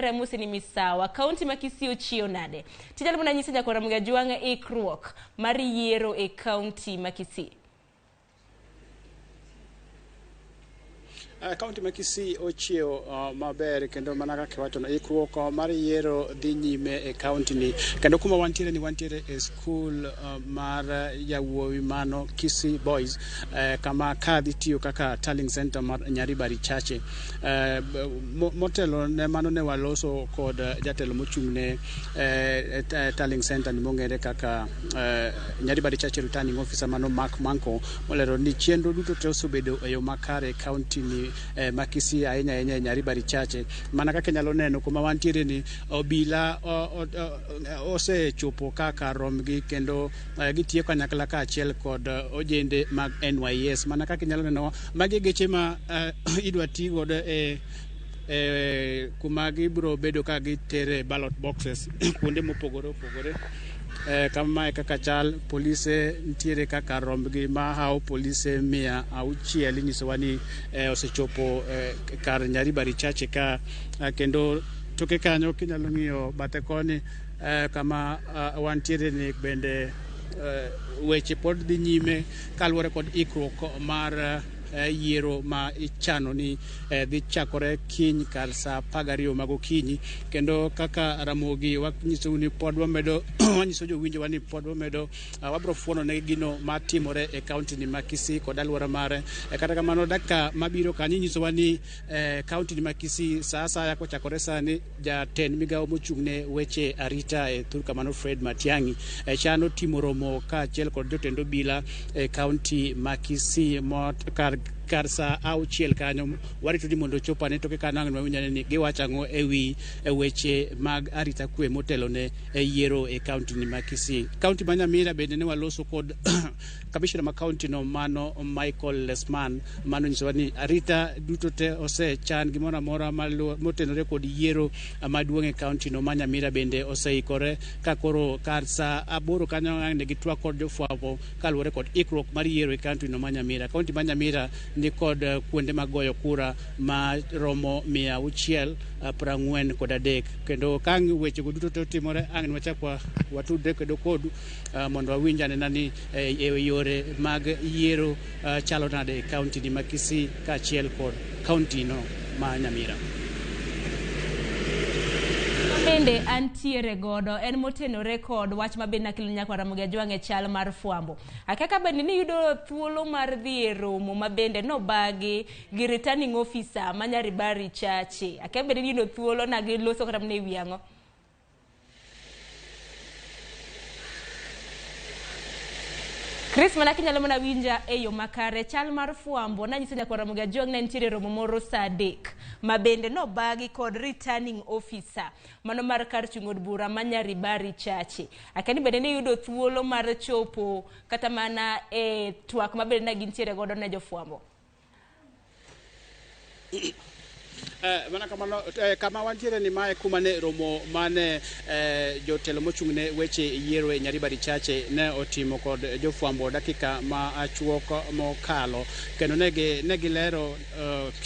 Ramusi ni misawa kaunti ma Kisii ochiew nade? Tinyalo mana nyiso nyakwar Ramogi Ajwang' ikruok mar yiero e kaunti ma Kisii. Kaunti ma Kisii ochiewo maber kendo mana kaka iwacho no, ikruok mar yiero dhi nyime e kaunti ni kendo kuma wantiere ni wantiere e skul mar yawuowi mano Kisii Boys, kama ka dhi tiyo kaka tallying center mar Nyaribari Chache. Motelo ne mano ne waloso kod jatelo mochung' ne tallying center ni mong'ere kaka Nyaribari Chache returning officer mano Mark Manko, molero ni chenro duto te osebedo e yo makare e kaunti ni ma Kisii, ahinya ahinya e Nyaribari Chache. Mana kaka inyalo neno kuma wantiere ni obila osechopo kaka romgi kendo gitiyo kanyakla kaachiel kod ojende mag NYS. Mana kaka inyalo neno, magi geche ma idwa ti godo e kuma gibiro bedo ka gitere ballot boxes kuonde mopogore opogore. Kamae kaka chal, polise nitiere kaka rombgi mahawo polise 600 inyisowa ni osechopo kar Nyaribari Chache ka, kendo toke kanyo kinyalo ng'iyo bathe koni, kama wantiere ni bende weche pod dhi nyime kaluwore kod ikruok mar yiero ma ichano ni dhi chakore kiny kar sa 12 mag okinyi. Kendo kaka Ramogi wanyisou ni pod wamedo wanyiso jowinjowa ni pod wamedo wabiro fuono ne gino matimore e kaunti ni ma Kisii kod alwora mare. Kata kamano, dakika mabiro kanyo inyisowa ni kaunti ni ma Kisii sa asaya kochakore sani, jatend migawo mochung' ne weche arita e thur kamano Fred Matiang'i chano timo romo kaachiel kod jotend obila e kaunti ma Kisii kar sa 6 kanyo. Warito ni mondo ochop ane toke kanyo ang' wawinj ni giwacho ang'o ewi weche mag arita kwe motelo ne yiero e kaunti ni ma Kisii. Kaunti ma Nyamira bende ne waloso kod kamishna ma kaunti no mano Michael Lesman, mano nyisowa ni arita duto te osechan, gimoro amora motenore kod yiero maduong' e kaunti no ma Nyamira bende oseikore ka koro kar sa 8 kanyo ang' ne gitwak kod jofwambo kaluwore kod ikruok mar yiero e kaunti no ma Nyamira. Kaunti ma Nyamira ni kod kuonde mag goyo kura ma romo 643, kendo ka ang' wechego duto te otimore, ang' nwachak watudre kendo kodu mondo wawinj anena ni e yore mag yiero chalo nade e kaunti ni ma Kisii kaachiel kod kaunti no ma Nyamira. Bende antiere godo en motenore kod wach ma bende nakelo nyakwar Ramogi Ajwang' e chal mar fwambo. Akia ka bende niyudo thuolo mar dhi e romo ma bende nobagi gi returning officer ma Nyaribari Chache. Akia bende niyudo thuolo na giloso kata mana e wi ang'o. Chris, mana kinyalo mana winja e yo makare, chal mar fwambo nanyiso nyakwar Ramogi Ajwang' ne nitiere romo moro sa 3 ma bende nobagi kod returning officer mano mar kar chung' od bura ma Nyaribari Chache. Akia ni bende niyudo thuolo mar chopo kata mana e twak ma bende ne gintiere godo ne jofwambo. Mana kamano, kama wantiere ni mae kuma ne romo mane jotelo mochung' ne weche yiero e Nyaribari Chache ne otimo kod jofwambo dakika ma achuok mokalo, kendo ne gilero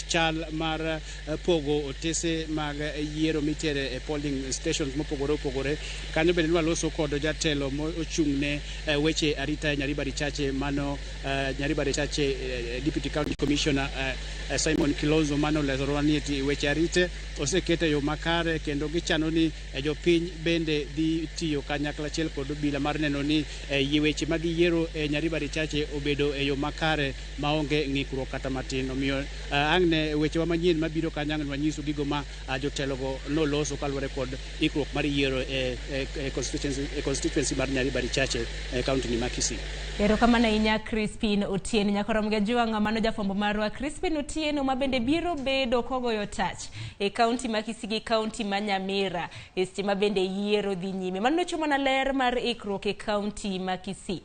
chal mar pogo otese mag yiero mitere e polling stations mopogore opogore. Kanyo bende nwaloso kod jatelo mochung' ne weche arita e Nyaribari Chache, mano Nyaribari Chache Deputy County Commissioner Simon Kilonzo, mano oleronwa ni eti weche arite oseket e yo makare kendo gichano ni jopiny bende dhi tiyo kanyakla achiel kod obila mar neno ni weche mag yiero e Nyaribari Chache obedo e yo makare maonge ng'ikruok kata matin. Omiyo ang' ne wechewa manyien mabiro kanyo ang' wanyisu gigo ma jotelogo noloso kaluwore kod ikruok mar yiero e constituency mar Nyaribari Chache e kaunti ni ma Kisii. Erokamano ahinya, Crispin Otieno. Nyakwar Ramogi Ajwang', mano jafwambo marwa Crispin Otieno ma bende biro bedo kogoyo tach e kaunti ma Kisii gi kaunti ma Nyamira e seche ma bende yiero dhi nyime. Mano nochomo mana ler mar ikruok e kaunti ma Kisii.